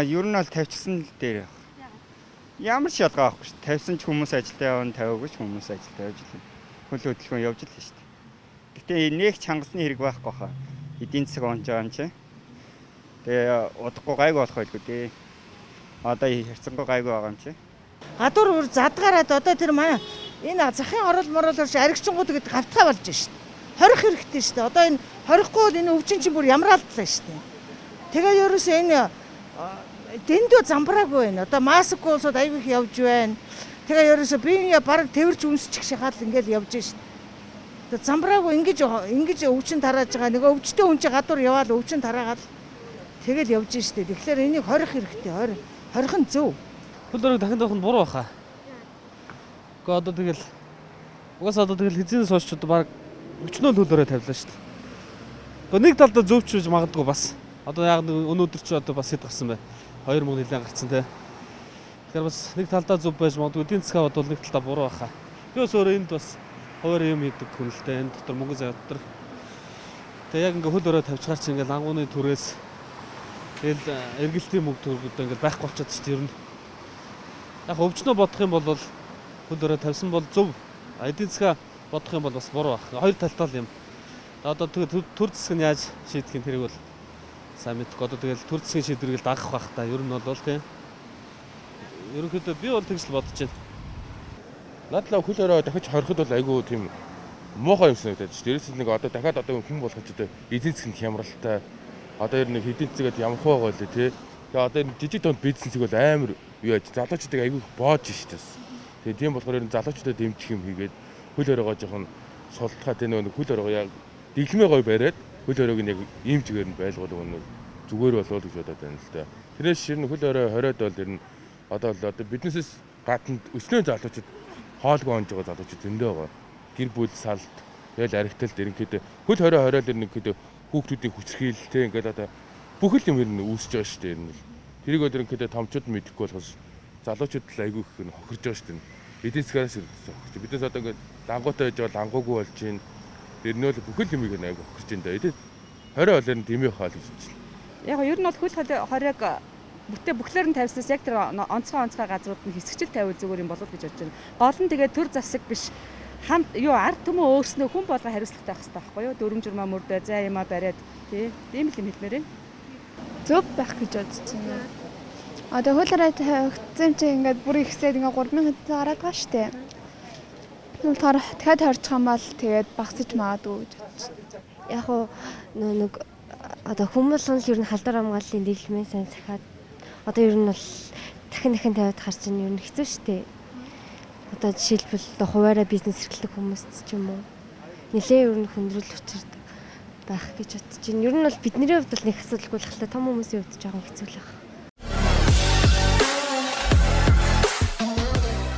Ер нь бол тавьчихсан л дээр байх. Ямар ч ялгаа байхгүй шүү. Тавьсан ч хүмүүс ажилдаа явна, тавиагүй ч хүмүүс ажилдаа явж л. Хөл хөдөлгөөн явж л шүү дээ. Гэтэ нэг ч хангасны хэрэг байхгүй хаа. Эдийн засаг онж байгаа юм чи. Тэгээ удахгүй гайгүй болох байлгүй дээ. Одоо хэрцэнгүй гайгүй байгаа юм чи. Гадуур бүр задгаараад одоо тэр манай энэ захын орол морол орш аригчингууд гэдэг гавтгай болж шít. Хорих хэрэгтэй шít. Одоо энэ хорихгүй бол энэ өвчин чинь бүр ямраалдлаа шít. Тэгээ ерөөсөө энэ дэндүү замбраагүй байна. Одоо маскгүй улсууд аягүй их явж байна. Тэгээ ерөөсөө биеийн бараг тэрч өмсчих шахаал ингээл явж шít. Тэгээ замбраагүй ингэж ингэж өвчин тарааж байгаа. Нөгөө өвчтөе хүн чинь гадуур яваал өвчин тараагаал тэгэл явж шít. Тэгэхээр энийг хорих хэрэгтэй. Хорих нь зөв. Хөл хориг дахин тавих нь буруу баха. Гэхдээ одоо тэгэл угаасаа одоо тэгэл хэзээ сууч одоо баг өчнөө л хөл хорой тавилаа шүү дээ. Гэхдээ нэг талдаа зөвч гэж магадгүй бас. Одоо яг өнөөдөр чи одоо бас хэд гарсан бэ? 2000 нэлээд гарсан те. Тэгэхээр бас нэг талдаа зөв байж магадгүй, эдийн засгаа бодвол нэг талдаа буруу баха. Би бас өөрөө энд бас хуваар юм хийдэг хүн л дээ. Энэ дотор мөнгө заяа дотор. Тэгээ яг ингээ хөл хорой тавьчихаар чи ингээ лангууны түрээс тэгэл эргэлтийн мөнгө төгрөгүүд ингээ байхгүй болчиход шүү дээ ер нь. Яг өвчнөө бодох юм бол хөл хорой тавьсан бол зөв. Эдийн засгаа бодох юм бол бас буруу байх. Хоёр талтай л юм. Одоо төр засаг нь яаж шийдэх юм тэрийг бол сайн мэдэхгүй. Одоо тэгэл төр засгийн шийдвэрийг л дагах байх та. Ер нь бол тийм. Ерөнхийдөө би бол тэгж л бодож байна. Надлаа хөл хорой дахиж хориход бол айгүй тийм муухай юм санагдаад шүү. Дээрээс нь нэг одоо дахиад одоо хүн болгож одоо эдийн засгийн хямралтай одоо ер нь эдийн засгаад ямар хуу байгаа лээ тий. Тэгээ одоо энэ жижиг дунд бизнесийг бол амар юу яаж залуучуудыг айгүй их боож шүү дээ. Тэгээ тийм болохоор ер нь залуучуудад дэмжих юм хийгээд хөл хоройгоо жоохон султгаа тий нөгөө хөл хоройгоо яг дэглэмээ гой бариад хөл хоройг нь яг ийм чигээр нь байлгуул өгнө зүгээр болов гэж бодоод байна л да. Тэрээс ер нь хөл хорой хориод бол ер нь одоо л одоо биднээсээс гадна өчнөө залуучууд хоолгүй онж байгаа залуучууд зөндөө байгаа. Гэр бүл салт тэгэл аригталд ерөнхийдөө хөл хорой хориод ерөнхийдөө хүүхдүүдийн хүчирхийлэл те ингээд одоо бүх л юм ер нь үүсэж байгаа шүү дээ ер нь л. Тэрийг бол ерөнхийдөө томчууд мэдэхгүй болохоос залуучууд л айгүй их хохирж байгаа шүү дээ. Эдийн засгаас хохирч. Биднээс одоо ингээд лангуутай байж байгаа лангуугүй болж байна. Тэр нь бол бүх л юмыг нь айгүй хохирж байна да. Эдийн 20 бол ер нь дэмий хаал гэж байна. Яг ер нь бол хөл хориг бүтээ бүхлээр нь тавьснаас яг тэр онцгой газрууд нь хэсэгчил тавиул зүгээр юм болов гэж бодож байна. Гол нь тэгээ төр засаг биш хамт юу ард түмэн өөрснөө хүн болго хариуцлагатай байх хэрэгтэй байхгүй юу? Дүрм журмаа мөрдөө зай юмаа бариад тий ийм л юм хэлмээр байна. Зөв байх гэж бодож байна. Одоо хөл хорой тавигдсан чинь ингээд бүр ихсээд ингээд 3000 хэдэн гараад байгаа шүү дээ. Болохоор дахиад хорчих юм бол тэгээд багасж магадгүй гэж бодож байна. Яг уу нэг одоо хүмүүс л ер нь халдвар хамгааллын дэглэмээ сайн сахиад одоо ер нь бол дахин тавиад хар чинь ер нь хэцүү шүү дээ. Одоо жишээлбэл одоо хуваараа бизнес эрхлэх хүмүүст ч юм уу нэлээ ер нь хүндрэл учирдаг байх гэж бодож байна. Ер нь бол бидний хувьд бол нэг асуудалгүй л хальта том хүмүүсийн хувьд жоохон хэцүү л байх.